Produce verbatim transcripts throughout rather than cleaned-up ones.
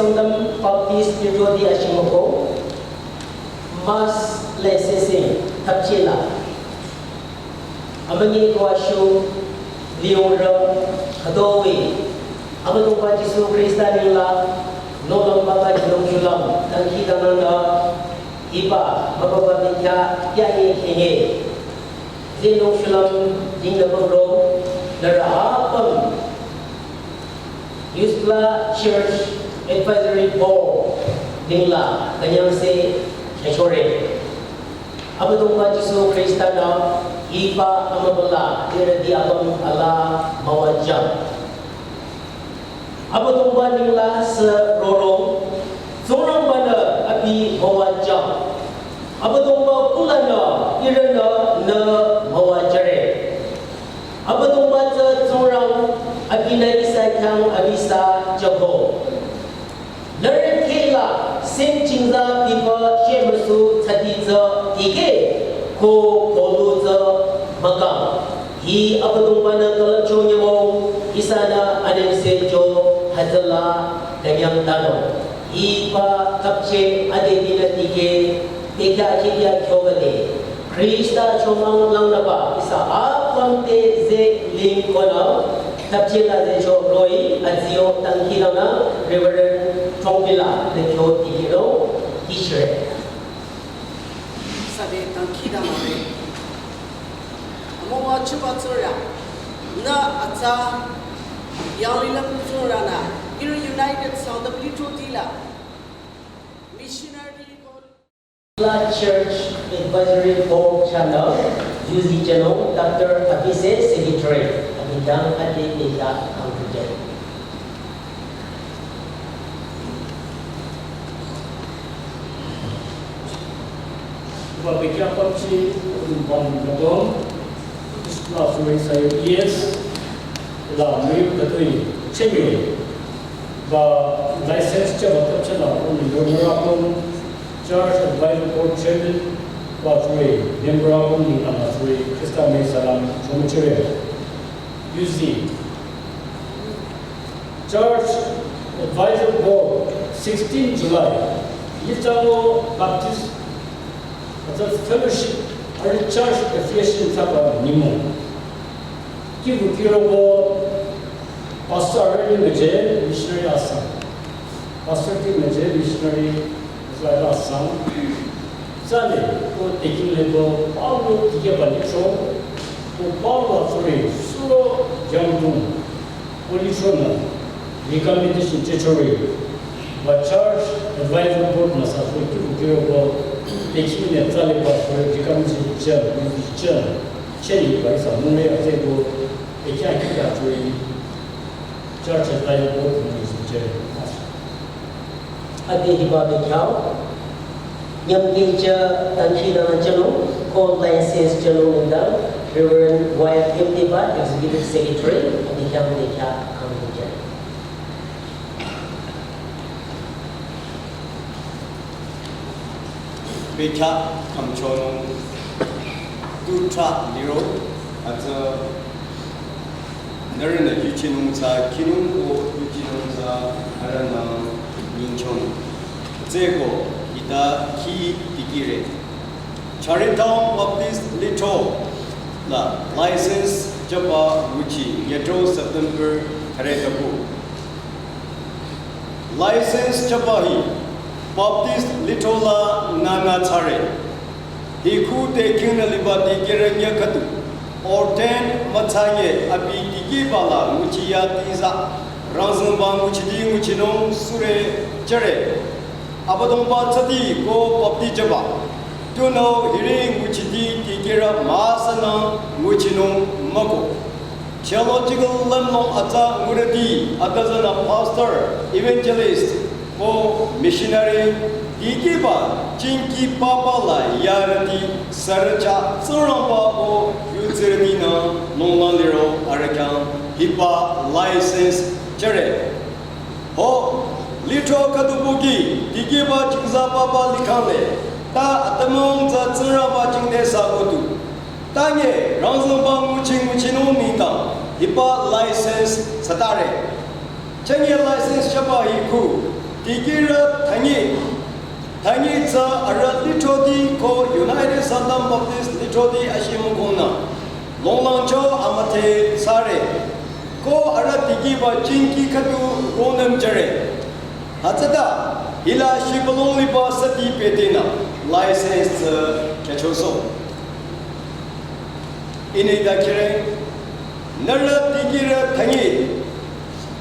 Sangtam Baptist Lithro di ashimoko, Mass le sese thapchela. Amünyi ko ashu liyongrü khütoh-i, Abüdongba Jisu Khrista nengla nohlüm baba jilong shulam dangkhidangnangnü hiba mababa bekhyah yanye khenye. Zenung shulam dingnü bamro nührü apüm Youth Club Church Advisory Board nengla künyangse chachore. Abüdongba Jisu Khrista-nü hiba amübüla ihrüti apüm alaa müwajüng. Abüdongba nengla sü rorong, Tsingrangba-nü abi müwajüng. Abüdongba kulanü ihrünü nü müwajüre. Abüdongba tsü Tsingrang, abinü ihsa khyang abi sü jüko. Nührü khehla sing chingza bipa shemüsu tsati tsü dikeh ko kolu tsü mükang. Hi Abüdongba-nü külüpcho nyümong, ihsanü anengse cho hütsüla künyangtanung. Hiba thapche ade dinü dikeh, bekhyah khikhyah kyogade. Khrista chomang langnüba ihsa apüm te ze lingkonü, thapchela ze cho roh-i, aziyo dangkhidangnang Reverend Chongbila le kyo dikehro, kishre. Sade dangkhidangnang re. Amüwa chuba tsurü, nü atsa, yanglilüm tsurünü, ihrü United Sangtam Lithro dila, missionary ko Church Advisory Board channel, U Z channel, Doctor Abise Secretary, abidang ade bekhyah kangkuje. Ba bekhyah pamchi, um, bam gadong, isla suri sayo yes, la mui katui, chemi, ba license cha ba tapcha la, um, yormura pam, Church Advisory Board Chairman ba suri, member apüm nengla suri, Khrista mii salam chomüchire. U Z. Church Advisory Board, sixteen July, Litsango Baptist, atsü fellowship, arüh church affiliation thsaba nyümong. Kibu kirobo pastor arüh ni müje missionary asang. Pastor ki müje missionary Israel asang. Tsale ko taking lebo Paulo dikehba lithro. Ko Paulo suri suro yangdung. Ko lithronü recommendation chechore. Ba church advisory board nü sa suri kibu kirobo taking ne tsale ba suri recommendation che, che, che ni ba ihsa mune ate ko Bekhyah kihkhyah tsuri church advisory board nü singche. Ade hiba bekhyah, nyamkingcha dangkhidangnang chalo, ko license chalo nengdang, Reverend Y F Deba, Executive Secretary, ade hiba bekhyah kangkingcha. Bekhyah kangchonung tutra liro, atsü nührünü yuchinung tsü khinung ko yuchinung tsü arühnü nyingchonung. Tsüko hita khi dikehre. Charing Town Baptist Lithro la license chaba nguchi nyetro September thüre taku. License chaba hi Baptist Lithro la nana thsare. Hi khu te kingnü liba dikehrü nya khüdu. Ordain müthsanye abi dikehba la nguchi ya tiza. Rangzüngba nguchiti nguchinung sure chere. Abüdongba tsüti ko bapti jüba. Tunüo hiri nguchiti dikehrü müsanü nguchinung müko. Theological lümlong atsa ngurüti atazanü pastor, evangelist, ko missionary, dikehba, chingki papa la yarüti, sürücha, Tsingrangba ko yutsürütinü, nunglang liro, arüh khyang, hiba license chere. Ho, Lithro khüdu buki, dikehba chingza papa likhang le, ta atümung tsü Tsingrangba chingde sa kutu. Tanye, rangzüngba nguchi nguchinung nengdang, hiba license thsatare. Chanye license chaba hi khu, Dikehrü tangi, tangi tsü arüh lithroti ko United Sangtam Baptist lithroti ashimükongnü longlangcho amüdhe thsare. Ko arüh dikehba jingki khüdu ronüm jüre. Hütsüta hila shibülung liba süti petenü license tsü khyüchosoh. Ihnü hita khire, nührü dikehrü tangi,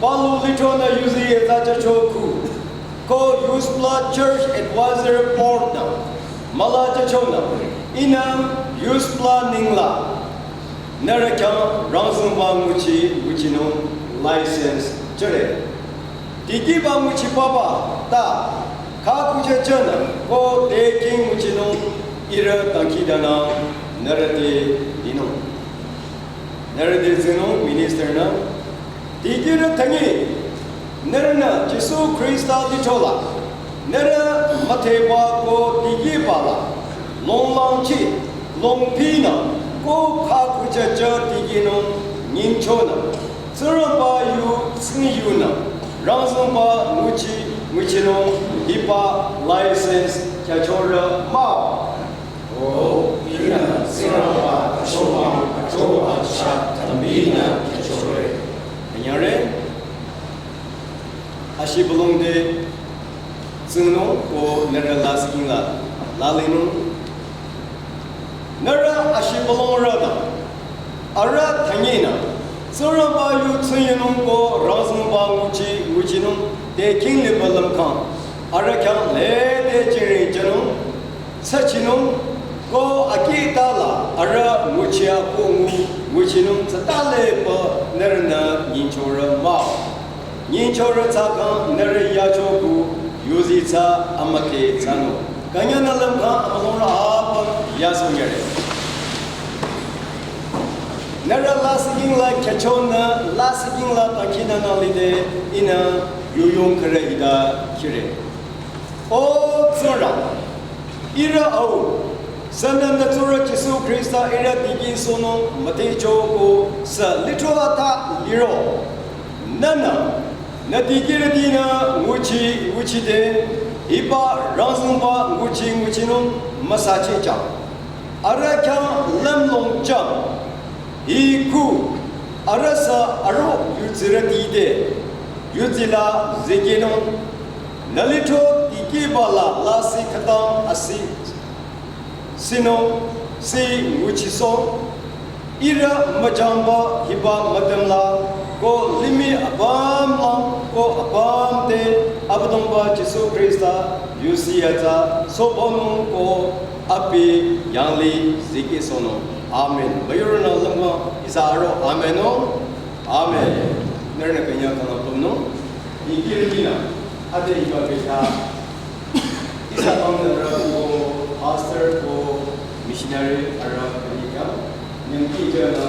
palu lithronü yuzi etachacho khu, ko Youth Pla Church Advisory Board nü müla jüchonü, ihnü Youth Pla ninglang nührü khyang rangzüngba nguchi nguchinung license jüre. Dikehba nguchi papa ta kha kuja jünü ko te king nguchinung ihrü dangkhidangnang nührü te dinung. Nührü te zinung minister nü. Dikehrü tangi, nührünü Jisu Khrista lithrola, nührü müdheba ko dikehba la longlangchi, longpinü ko kha kuja jü dikehnung nyingchonü, Tsingrangba yu tsingyunü rangzüngba nguchi nguchinung hiba license khyüchore mah-o. O, ihnü Tsingrangba achomang achoba chah tümbinü khyüchore. Anyare, ashibülung te tsingnung ko nührü lasih kingla lalinung. Nührü ashibülungrü ta arüh tanginü Tsingrangba yu tsingyunung ko rangzüngba nguchi nguchinung te king liba lümkhang arüh khyang lede jingring jünung, tsachinung, ko akitala arüh nguchi ako ngu nguchinung tsüta leba nührünü nyingchore mah-o. Nyingchore tsü kang nührü yacho khu yuzi tsü amüdhe thsanung. Künyangnü lümkhang amülungrü apüm yasongere. Nührü lasih kingla khyüchonü lasih kingla dangkhidangnang lide ihnü yuyong khürü hita khire. O Tsingrang, ihrü au, sünü nü Tsurü Jisu Khrista ihrü dikehsohnung müdhecho ko sü lithro ata liro. Nühnü, nü dikehrütinü nguchi nguchide, hiba rangzüngba nguchi nguchinung müsachehjang. Arüh khyang lümlong jang. Hi khu, arüh sü aro yudsirüti te, yudsi la zikehnung, nü lithro dikehba la lasih khütang asi, sinung, si nguchisoh, ihrü müjangba hiba müdüm la, ko limih apüm lang, ko apüm te, Abüdongba Jisu Khrista, yusi yatsa, sohpünung ko, abi yangli zikehsohnung. Amen. Müyurünü lümkhang ihsa aro amen-o. Amen. Nührünü künyang kang apümnung. Dikehrütinü ade hiba bekhyah ihsa pang nührü ko pastor ko missionary arüh künyikyang nyümki jünü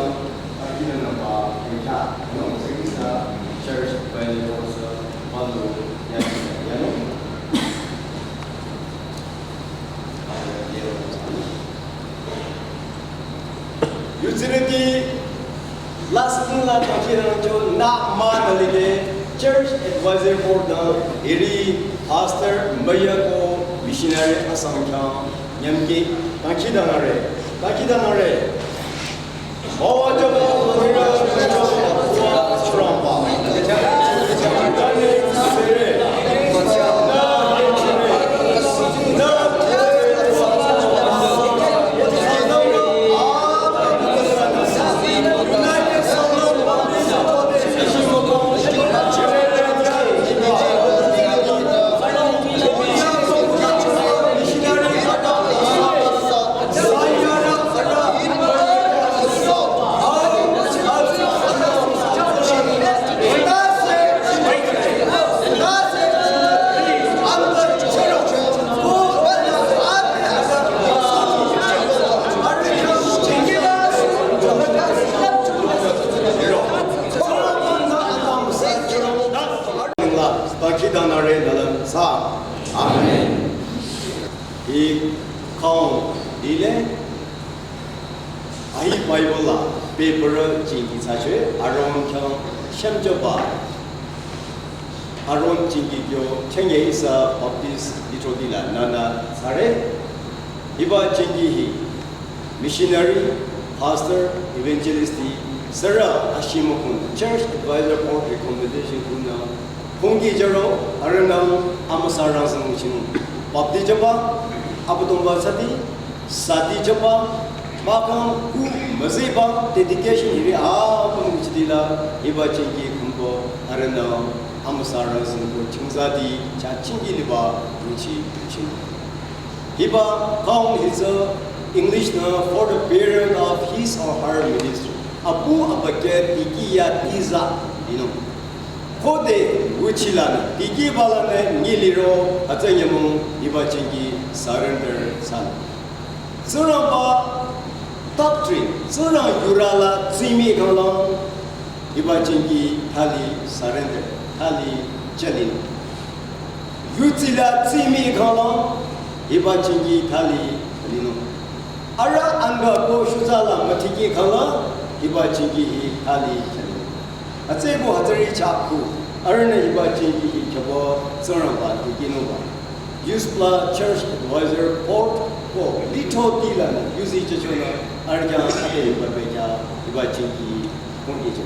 akina nüba bekhyah nung ihsa church bani ko sü palu yanung. Yudsirüti lasih kingla dangkhidangnangcho nü mah nü lide Church Advisory Board nü hiri pastor müya ko missionary asang khyang nyümki dangkhidangnangre, dangkhidangnangre. Dangkhidangnangre nü lümsa. Amen. Hi kang dile, ahi Bible la paper jingki thsachoi, Aaron khyang shümchoba. Aaron Chingi kyo chenge ihsa Baptist lithroti la nana thsare. Hiba Chingi hi missionary, pastor, evangelist ti sürü ashimokun church advisor board recommendation kunü phongki jüro arühnü amüsa rangzeng nguchinung. Baptist jüba, Abüdongba sati, sati jüba, mahkhang ku müzehba dedication hiri apüm nguchiti la hiba Chingi khümko arühnü amüsa rangzeng ko chingzati cha Chingi liba nguchi nguchinung. Hiba count hitsü English nü for the period of his or her ministry. Apu abükyü tiki ya tiza linung. Khode nguchi lanü tiki balanü nyi liro hütsü nyümong hiba Chingi surrender thsanung. Tsingrangba doctrine, Tsingrang yurü la tsimi khanglang hiba Chingi thali surrender, thali jülinung. Yudsi la tsimi khanglang hiba Chingi thali jülinung. Arüh anga ko shutsa la mütiki khanglang hiba Chingi hi thali jülinung. Hütsüeko hütsüri chah khu arühnü hiba Chingi hi khyüba Tsingrangba tikinungba. Youth Pla Church Advisor Board ko lithroti lanü yuzi jüchonü arüh khyang ade hiba bekhyah hiba Chingi phongki jü.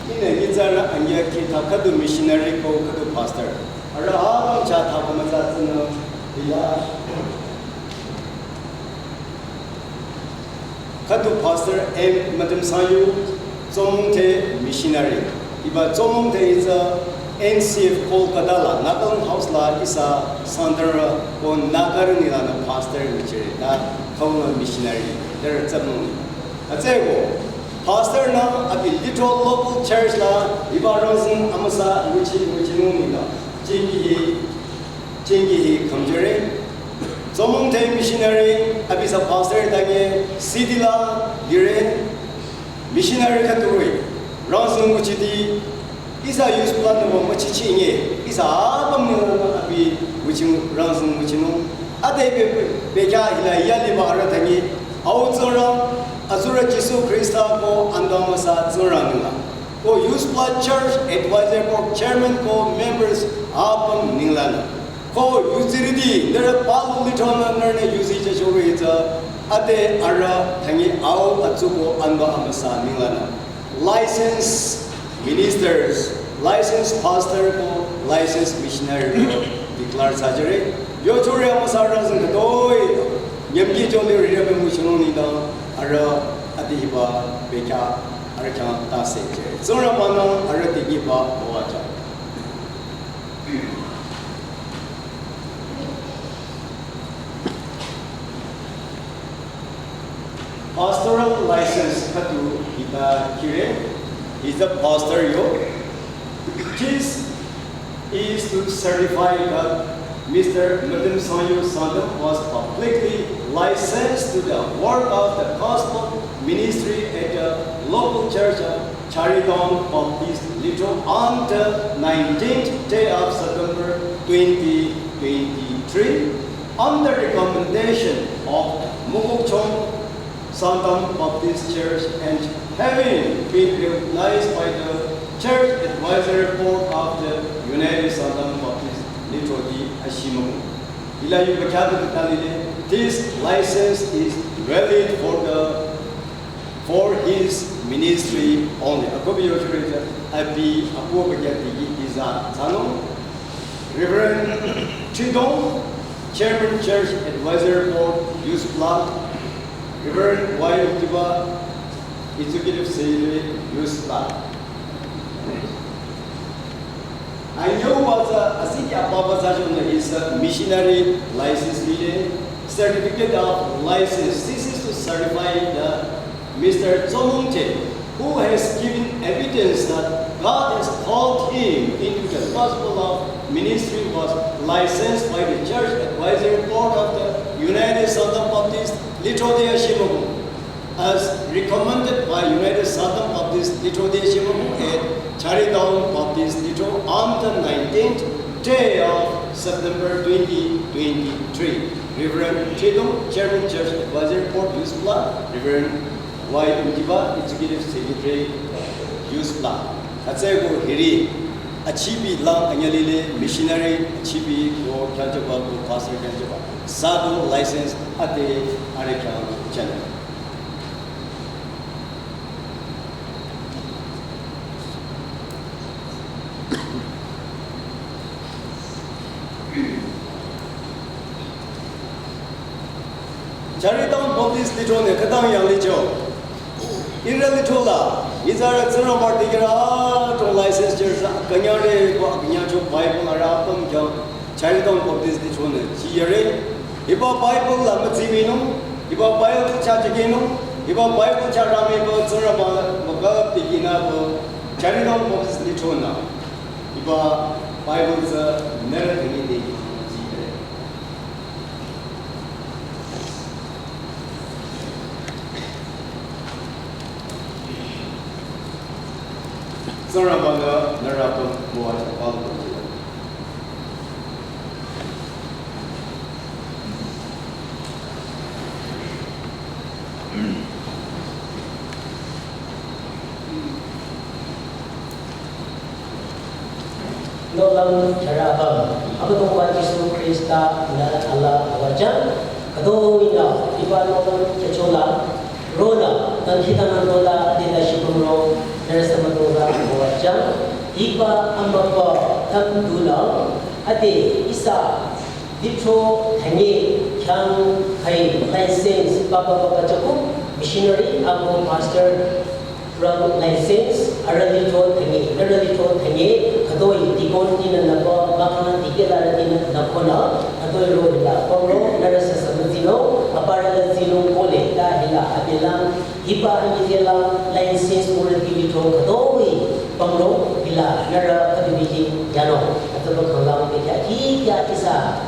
Ihnü nyitsarü anyüh khita khüdu missionary ko khüdu pastor. Arüh apüm chah thaba mütsa tsünü ila. Khüdu pastor M Müdümsangyu, Tsommongte missionary. Hiba Tsommongte hitsü N C F Kolkata la, Nagaland House la ihsa Sangtamrü ko Nagarü nenglanü pastor nguchire, ta khüunü missionary, der Tsommong. Hütsüeko, pastor nü abi lithro local church la, hiba rangzeng amüsa nguchi, nguchinung nengla, Chingi hi, Chingi hi khümjüre. Tsommongte missionary, abi ihsa pastor tange city la lire. Missionary khüdu roh-i rangzeng nguchiti, ihsa Youth Pla nü müchichi nge, ihsa apüm nü abi nguchi rangzeng nguchinung. Ade be, be, bekhyah hila yaliba arüh tangi, au Tsingrang, azurü Jisu Khrista ko anda müsa Tsingrang nengla. Ko Youth Pla Church Advisor ko chairman ko members apüm nenglanü. Ko yuzirüti, nührü palu lithronü nührünü yuzi jüchore hitsü, ade arüh tangi au atsuko anda amüsa nenglanü. Licensed ministers, licensed pastor ko licensed missionary ko declare thsajüre. Yochore amüsa rangzeng khütoi, nyümki joli rire me nguchinung nengla, arüh ade hiba bekhyah, arüh khyang tase jüre. Tsingrangba-nü arüh te nyiba müwajüng. Pastoral license khüdu hita kire, he's a pastor yo. This is to certify that Mister Müdümsangyu Sangtam was publicly licensed to the work of the gospel ministry at the local church of Chariton Baptist Little on the nineteenth day of September twenty twenty-three, on the recommendation of Mokokchung Sangtam Baptist Church and having been recognized by the Church Advisory Board of the United Sangtam Baptist Little di Ashimagu. Ila yu bakhyadu talile, this license is valid for the for his ministry only. Akobi yochureta abi apu bakya digi iza tsano. Reverend Chidong, Chairman Church Advisory Board, Youth Block. Reverend Y Tiba, Executive Secretary, Youth Block. Anyo Baza, asiki ababa zajona is a missionary license lile, certificate of license. This is to certify the Mister Tsomung Te, who has given evidence that God has called him into the gospel of ministry, was licensed by the Church Advisory Board of the United Southern Baptist Lithodia Shimogu, as recommended by United Southern Baptist Lithodia Shimogu at Chari Town Baptist Litho on the nineteenth day of September twenty twenty-three. Reverend Chedong, Chairman Church Advisory Board, Youth Block, Reverend Y Njiba, Executive Secretary, Youth Block. Hütsüeko hiri, achibi lang anyalile missionary, achibi ko kyanjaba, ko pastor kyanjaba. Sado license ate are kyan channel. Chari Town Baptist Litho ne khütang yang licho. Ira litho la, izara tsara party kira to license church la, kanyare ko kanya cho Bible ara apam kya. Chari Town Baptist Litho ne, chiyare, hiba Bible la matsibinung, hiba Bible cha chikinu, hiba Bible cha rami ba tsara ba, maka pikina ba, Chari Town Baptist Litho na, hiba Bible sa nara tani de chiyare. Tsara ba na, nara ba, mo wa cha ba lo. Nolang chara bang, Abüdongba Jisu Khrista nü ala wajang, khütoi nü, hiba nolang chachola, rona, tangkhi tanang rona, deda shibung ro, nührü sü müdongla wajang, hiba amübü tam dula, ade ihsa, Litho thanye khyang khai license papa papa chaku missionary ako pastor rang license arüh litho thanye, nührü litho thanye, khütoi deacon tinü nüba, mahkhang dikehlarü tinü nükhonü, khütoi ro hila, pongro, nührü sü sü müzino, aparü la zino kole, ta hila, abilang, hiba anyizela license murü di litho khütoi, pongro, hila, nührü khütoi biji, yano, khütoi khanglang, bekya, kikya, kisa,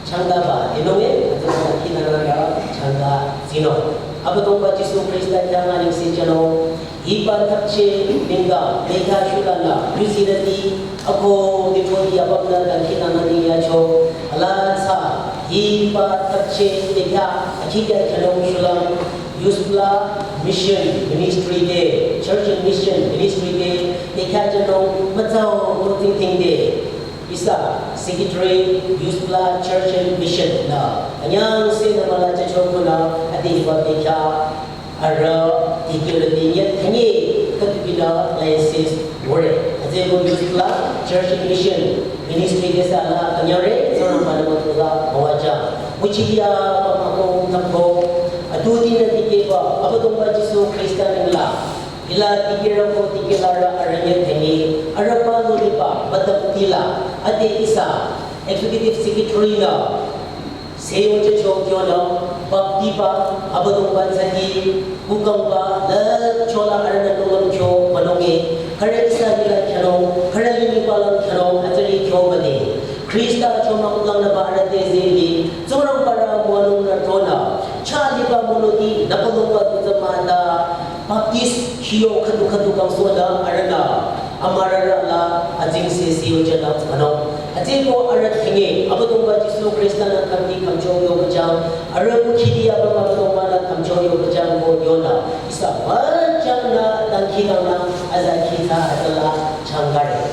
Changdaba, enonge, atsa kinarara, changda zino. Abüdongba Jisu Khrista khyang aningse jano, hiba thapche, ningda, mekha shulana, yuzirati, ako, dithodi apapna, dangkhinana ningyacho, alatsa, hiba thapche, mekha, akikya khyalong shulang, Youth Block Mission Ministry te, Church and Mission Ministry te, mekha jano, matsao, ko ting ting te. Ihsa Secretary, Youth Block Church and Mission nü, anyang se nü mala chacho kunü, adi hiba bekya, arüh, dikirü dinyet, thanye, khütoi binü, license, wore. Aze ko Youth Block Church and Mission Ministry ke sa la, anyang re, sana mala matuza, mawaja. Muchiya, pamako, tamko, adu dinü dikeba, Abüdongba Jisu Khrista ningla. Hila dikirü ko dikehlarü arüh nyet thanye, arüh pa loliba, batap tila, ade ihsa, Executive Secretary nü, seyo checho kyo nü, baptiba, Abüdongba tsadi, kukangba, la chola arüh nü tolong kyo, manonge, khürü ihsa hila khyano, khürü yuni palang khyano, atari kyo mane. Khrista choma kulang nü ba arüh te zeli, Tsingrangba rü mwanung nü tronü, cha liba monoti, nü palongba kuzamata, Baptist hiyo khüdu khüdu kangsoda arühnü, amürarü la azing sesi yojana mano. Azing ko arüh thenge, Abüdongba Jisu Khrista nü khamdi khamcho yobajang, arüh mukhidi abang Abüdongba nü khamcho yobajang ko yonü. Ihsa bajang nü dangkhidangnang, aza khita atala changare.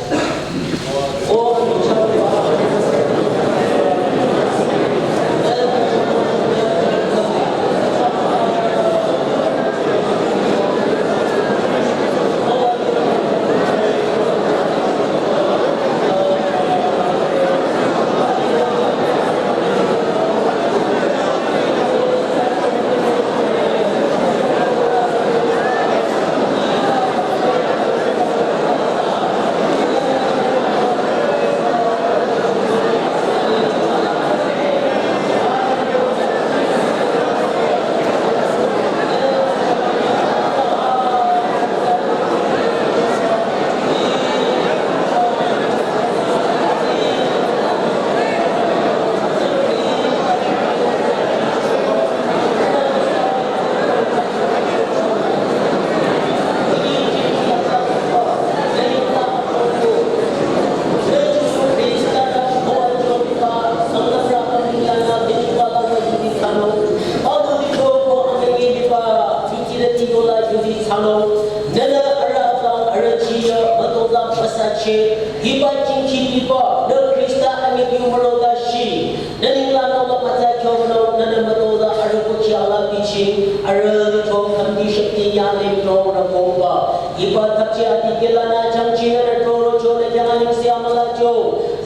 Hiba, nü Khrista amübü müro dashi, nü ninglang nü müpatsa kyo nü, nü nü mütoza arüh kuchi ala bichi, arüh to kamdi shakti ya lim to rü koba. Hiba tapchi ati kela nü changchi nü rü to ro cho nü kya lim si amala cho.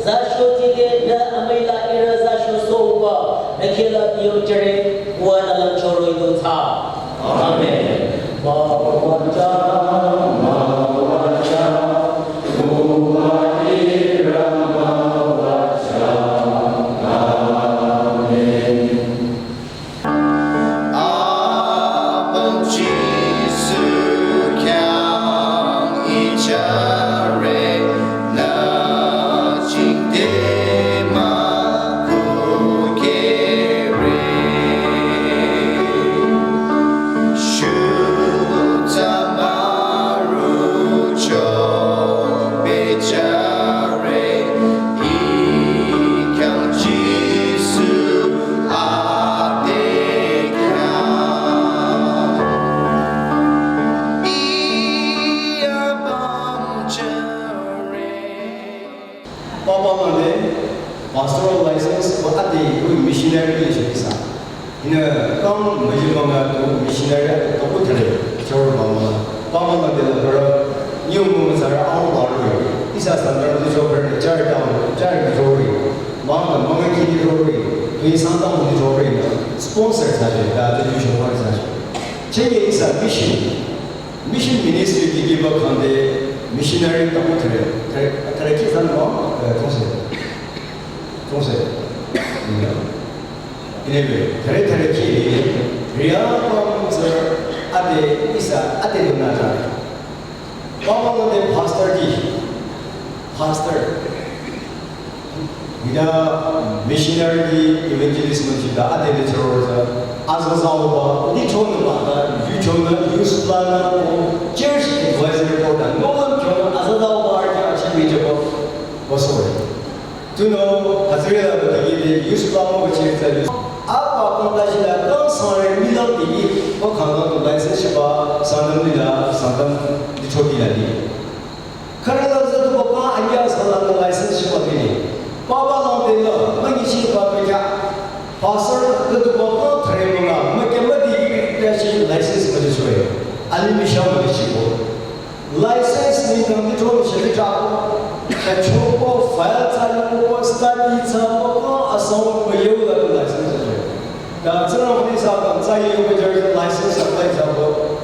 Zasho tide nü amüila ira zasho soba. Nü kela biyo jere, wa nü lam cho ro idu tha. Amen. Papa mane pastoral license ko ate ko missionary le shi sa. Ina kam maji manga to missionary to ko thare chor mama. Papa mane la bara nyu mo sara au ba ro. Isa sandar de jo ber char down char de jo ri. Manga manga ki de jo ri. To insan ta mo de jo ri. Sponsor sa je da de jo sa je. Chenge isa mission. Mission ministry ki kiba khande missionary tamu thare, thare, thare ki san mo, eh, tongse. Tongse. Anyway, thare thare ki ni, ria pam sir ade isa ade do na ta. Pam mo de pastor ki, pastor. Ida missionary evangelist mü chida ade le choro za aza za uba ni chon ma da yu chon na yu sla na ko church advisory board da no lam chon na aza za uba ar ki achi mi je ko ko so. Tu no hazire la ba de yu sla mo ba chi za yu apa kon da shi da kon sa re mi la de ko khang ko license ba sa na mi la sa na di choti la di. Khara la zütu baka anya sala na license shi bakini. Papa lang de la, mangi shi ba pekya. Pastor zütu baka thare manga, mekya madi pekya shi license madi chwe. Ali misha madi shi ko. License ni dang di thong shi di cha ko. Ka cho ko file cha ko study cha ko asam ko yo la license chwe. Da zara mani sa kan cha yo ko license apply cha ko.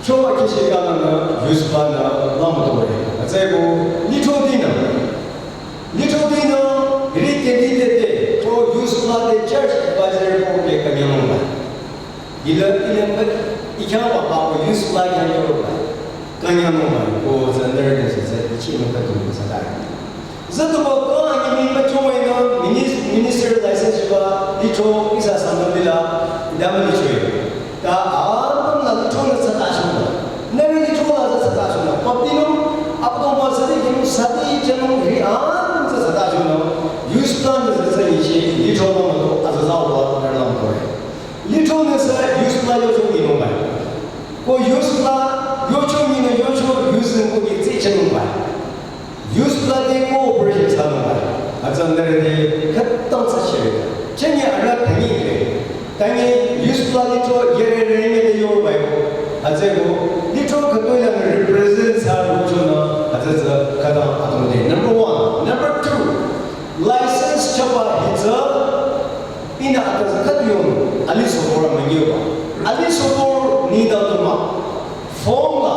Chowa kishi kana na use plan na lama tore. Atsai ko litro dina. Litro dina, ri ke di te te, ko use plan de church advisory board ke kanya nong ba. Ila ila ba, ikya ba ba ko use plan kanya nong ba. Kanya nong ba, ko zandar de se se, ichi nong ka tu sa da. Zütu ba ko ani mi pa chong wai na minis-, minister license ba litro isa sambandila dama litro. Ta a pam la litro na sata shong na. Na litro la sata shong na. Pap dino, ap ko ma sati kinu sati jano ri a pam sa sata shong na. Use plan na sa sa ni shi litro na ma to a sa sa wa na lam ko. Litro na sa use plan yo chong ni no mai. Ko use plan yo chong ni no yo chong use ko ni tsi chong mai. Use plan de cooperation thsanung ba. Atsang dere de khatang sa shire. Chenye ara tangi de. Tangi use plan litro yere re ne de yo ba yo. Atse ko litro khatoi la represent sa ro cho na. Atse sa khatang atung de. Number one. Number two. License chaba hitsa. Ina ata zakat yong, ali sobor amang yoba. Ali sobor ni da tuma. Form la,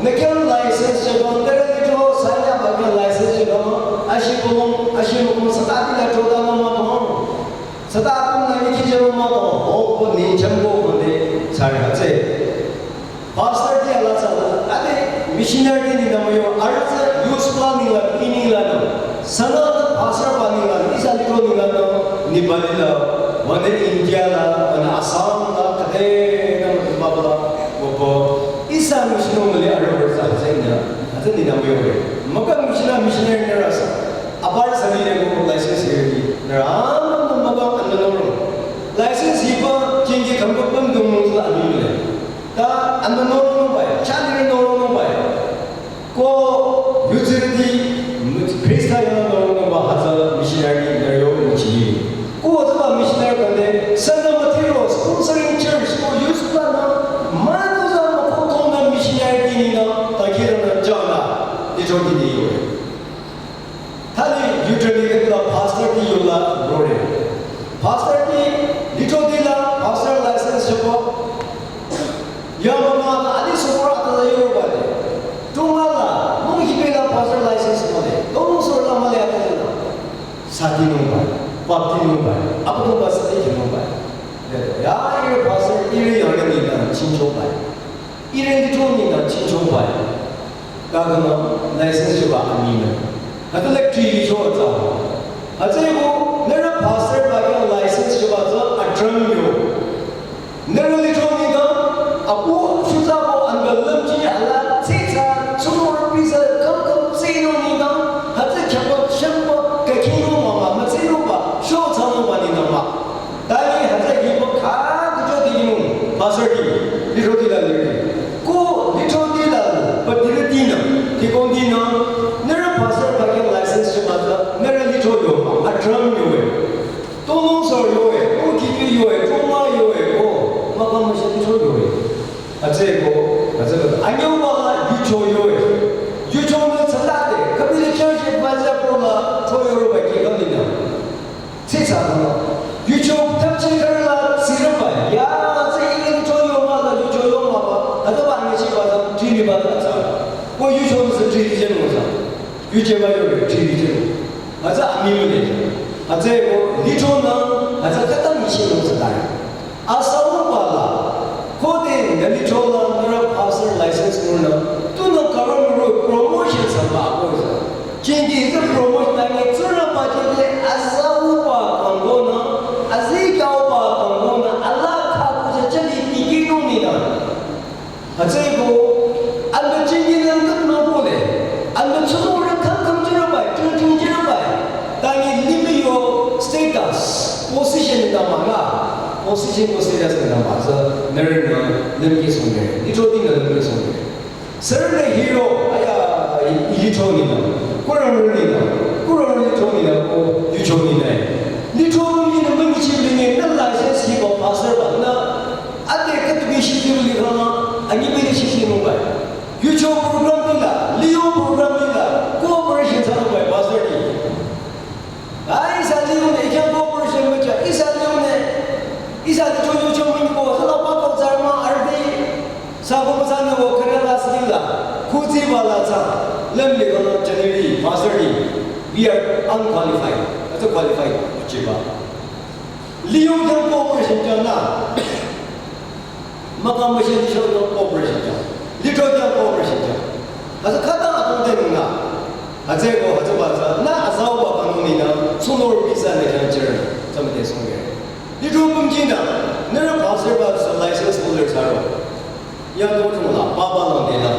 na kya license chaba, tera ni to, sanya ba kya license chaba, ashi ko, ashi ko, sata di la to da ma ma to. Sata ko na ni ki chaba ma to, ho ko ni cham ko ko de, sari hatse. Pastor ti ala sa, ade missionary ni na mo yo, arsa use plan ni la, ini la na. Sana na pastor pa ni la, isa litro ni la na, ni bali la, wane India la, wane Assam la, kade na mo ba ba, wo bo, isa mission mo le aro sa sa ni na, ade ni na mo yo. Maka missionary, missionary na rasa. Apar sa ni le mo license ni, na ram mo maka anda no ro. License hi pa, kingi kam ko pam dong mo la ni le. Ta anda no no bai, chani no no bai. Ko yuzirti, Ali usually la pastor ti yola rore. Pastor ti lithro ti la pastor license shebo. Ya mama ta ali sukura ta la yoba de. Tuma la mung hibe la pastor license male. Tong sur la male ata la. Sati no ba, bapti no ba, abu no ba sati no ba. Ya ire pastor ire ya ni na chincho ba. Ire lithro ni na chincho ba. Ka ga na license ba ani na. Hata lek tri cho ta. Hata ko nara pastor ba ya license ba ta a drum yo. Nara lithro ni na abu shuza ko an ga lam ji ala tse ta sumo pisa kam kam tse no ni na. Hata kya ba shan ba ka ki no ma ma tse no ba sho ta no ba ni na ma. Tani hata yi ba ka di cho di ni pastor di lithro di la ni. Ko lithro di la ba di di na di kong di na. Nara pastor ba ya license ba ta nara lithro yo ma a drum yo. Tong sor yoe, tong kipi yoe, tong ma yoe, ko, ma pa ma shi cho yoe. Atse ko, atse ko, anyo ma la yu cho yoe. Yu cho me tsala de, kabi le church advisor ko la, cho yo ro ba ki ka ni na. Tse sa na. Yu cho tam che kar la, si ra ba, ya, atse i ni cho yo ma la, yu cho yo ma ba, atse ba ni chi ba ta, tri ni ba ta sa. Ko yu cho me se tri ni je no sa. Yu che ba yoe, tri ni je no. Hütsü amimüle. Hütsüeko lithro nü, hütsü khüta nyicheh nung tsü tare. Asau ba la, khode nü lithro la nührü pastor license nung nü, tunü karo nührü promotion samba ako isa. Chindi isa promotion nü nge tsurü ba chindi asau ba kangko nü, azi kyau ba kangko nü, ala khaku sa chali tiki nung ni nü. Hütsüeko, anda chingi nang kap nang pole, anda tsumo rang kang kang jira bai, chung chung jira bai. Tangi limit your status, position in the manga, position ko status in the manga, nere na limit song nere, lithro di na limit song nere. Sir na hero, aya, lithro ni na, kurang ni na, kurang lithro ni na, ko yucho ni na. Lithro ni na, mami chim ni na, license hi ko pastor ba na, Ate katubi shishi li khama, ani bili shishi mobile. Yucho program nila, Leo program nila, cooperation sa mobile, pastor ni. Ai, isa Leo ne, ikya cooperation mecha, isa Leo ne, isa Leo yucho ming ko, sa la pa ko zarma ardi, sa ko sa ne wo kare la sila, kuzi wala sa, lem le kono chaneli, pastor ni. We are unqualified. Ata qualified, chiba. Leo kya cooperation cha na. Maka machine show no cooperation cha. Lithro kya cooperation cha. Hasa khata atong de na. Hasa ko hasa ba sa na asau ba kanuni na. Sunor visa ne kya chira. Samte song ge. Lithro pumji na. Nere pastor ba sa license holder sa ro. Ya do chung la, papa lang de la,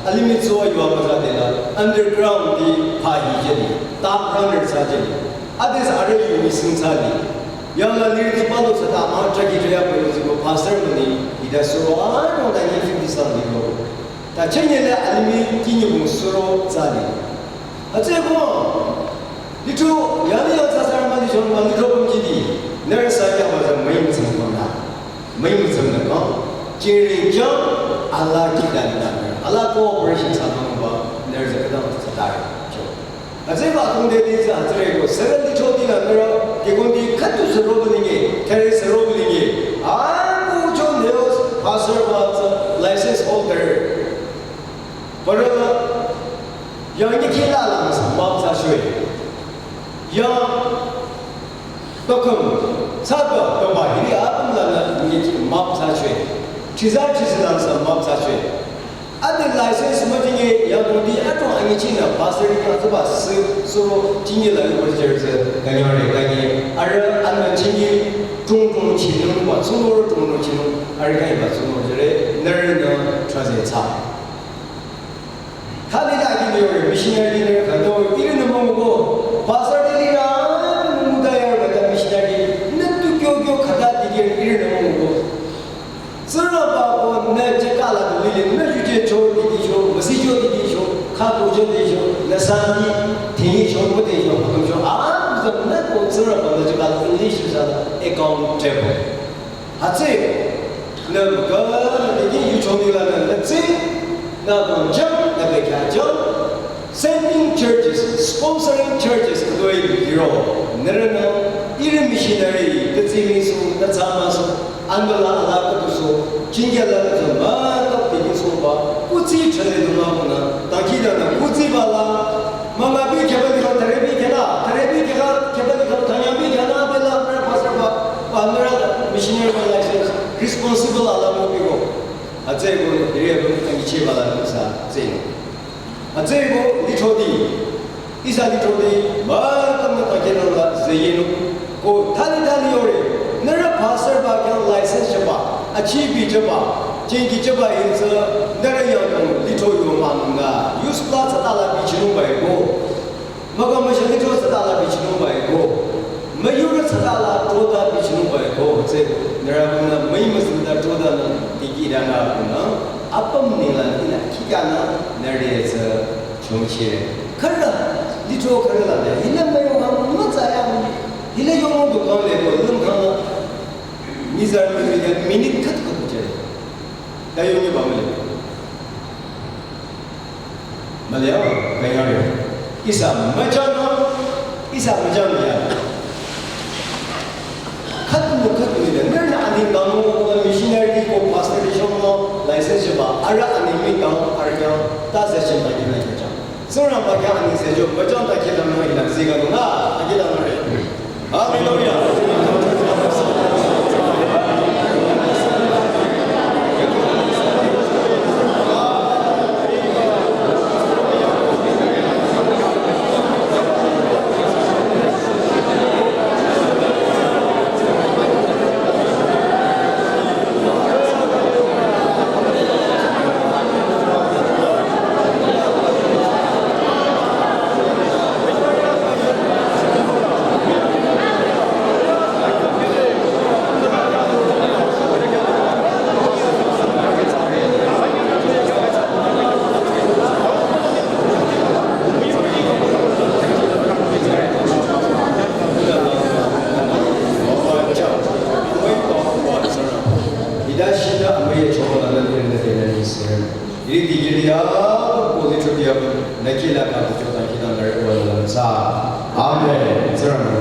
alimi tsuwa yuwa maza de la, underground di pa hi je li, top runner sa je li. Ades are yu ni sing sa li. Yang la lir di palo sa ta ma tra ki tra ya palo zi ko pastor mo ni, ida suro a no da ni fifty sa li lo. Ta chenye le alimi kini bung suro za li. Hütsüeko, lithro, yani ya tsasar ma lithro, ma lithro pumji di, nere sa ya ba za mai mtsang ko na, mai mtsang na ko, chiri ja, ala ki da na, ala cooperation sa ma ba, nere za ka da sa da cho. Hütsüeko atong de di za hütsüeko, seven lithro di na nere, ke kon di khatu suro bu linge, kare suro bu linge, a ku cho neo, pastor ba za, license holder. Parala, yang ni kila la sa map sa shwe. Yang tokum, sa ba, to ba, hiri apam la na ni ki map sa shwe. Chiza chiza la sa map sa shwe. Ade license ma jinge, yang ko di ato angi china, pastor ni ka ba su, so, jinge la ni ko jer se, ka nyare, ka ni, ara, an ma jinge, tung tung chinu, ba, suno tung tung chinu, ara ka ba suno jere, nere na, traze cha. Khali la ki ne yore missionary ne ka do iri ne mong ko pastor de li na mu da ya ba da missionary ne tu kyo kyo khata di ke iri ne mong ko. Sura ba ko ne je ka la li le ne ju je cho di di cho, ma si cho di di cho, kha ko cho di cho, na sa ni ti ni cho ko di cho, ko cho a za ne ko sura ba ne je ka la English sa accountable. Hütsü, nü mga, nü degi yuchong nila nü, nü tsü, nü bang jang, nü bekya jang, sending churches, sponsoring churches, Hiro, nührünü, ihrü missionary, tütsimi su, tütsama su, andala ala kutu su, chingya la kutu ma, tap tiki su ba, kutsi chale duma kuna, taki da na, kutsi bala, mama bi keba di ka, tare bi kena, tare bi kena, keba di ka, tanya bi kena, bela, nührü pastor ba, ba, nührü missionary ba license, responsible ala mo bi ko. Atse ko, hiri ko, tangi che bala, sa, tseno. Atsüko lithro di, ihsa lithro di, ba kamna takenang la zeyenung, ko thali thali yore, nührü pastor ba khyang license chaba, achibi chaba, chengi chaba insa, nührü yangnung lithro yo manung na, use pla tsatala bichinung ba ko, maka masha lithro tsatala bichinung ba ko, müyurü tsatala tota bichinung ba ko, tse, nührü kuna, müi müsü da tota na, tiki da na kuna, apam nila ina kikana, nührü tse, chongche. Khara, lithro khara la de, hila mayo ha, ma tsaya, hila yo mo dukan le ko, lum khana, mizar mi ya, minute khat ko kuche. Tayo ni ba male. Male ya, kaya re. Ihsa majana, ihsa majana ya. Khatu, khatu ni de, nührünü ani damu, missionary ko pastor de shomo, license ba, ara ani mi damu, ara kya, ta se shin ba kina kya. Sura ba kya ani se jo, ba jon ta kya damu ina ziga na, ta kya damu re. Hallelujah. Ida shida amaya choba la na ni na ni sir. Iri di iri ya ko di choti ya na kila ka ko ta kita na ko la sa. Amen. Sir.